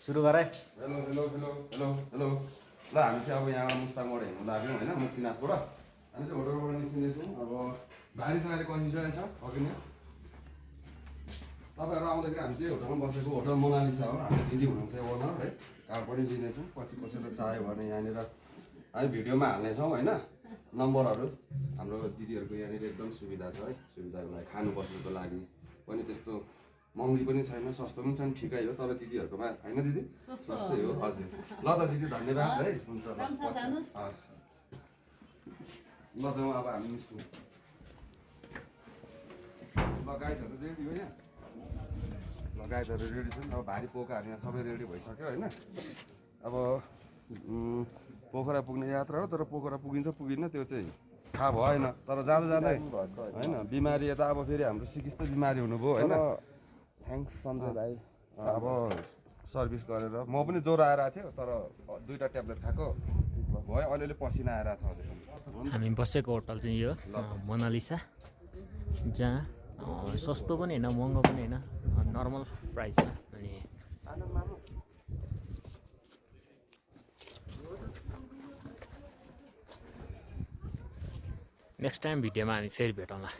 सुरु गरे hello hello hello hello hello ल हामी चाहिँ अब यहाँ मुस्ताङबाट हिँड्नु लाग्यौँ होइन मुक्तिनाथबाट हामी चाहिँ होटलबाट निस्किँदैछौँ अब भाइसँग अहिले कन्सिसकेको छ अघि नै तपाईँहरू आउँदाखेरि हामी चाहिँ होटलमा बसेको होटल मोनालिसा हो हामी दिदी हुनुहुन्छ ओनर है कार्ड पनि लिँदैछौँ पछि कसैलाई चाह्यो भने यहाँनिर हामी भिडियोमा हाल्नेछौँ होइन नम्बरहरू हाम्रो दिदीहरूको यहाँनिर एकदम सुविधा छ है सुविधाको लागि खानु बस्नुको लागि पनि त्यस्तो महँगी पनि छैन सस्तो पनि छैन ठिकै हो तर दिदीहरूकोमा होइन दिदी सस्तै हो हजुर ल त दिदी धन्यवाद है हुन्छ ल हस् ल जाउँ अब हामी निस्क्यौँ ल गाइडहरू रेडी हो यहाँ ल गाइडहरू रेडी छन् अब भारी पोकाहरू यहाँ सबै रेडी भइसक्यो होइन अब पोखरा पुग्ने यात्रा हो तर पोखरा पुगिन्छ पुगिन्न त्यो चाहिँ थाहा भएन तर जाँदा जाँदै होइन बिमारी यता अब फेरि हाम्रो सिकिस्त बिमारी हुनुभयो होइन थ्याङ्क्स सञ्जय भाइ अब सर्भिस गरेर म पनि ज्वरो आइरहेको थियो तर 2टा ट्याब्लेट खाएको भयो अलिअलि पसिना आइरहेको छ हजुर हामी बसेको होटल चाहिँ यो मोनालिसा जहाँ सस्तो पनि होइन महँगो पनि होइन नर्मल प्राइस छ अनि नेक्स्ट टाइम भिडियोमा हामी फेरि भेटौँला।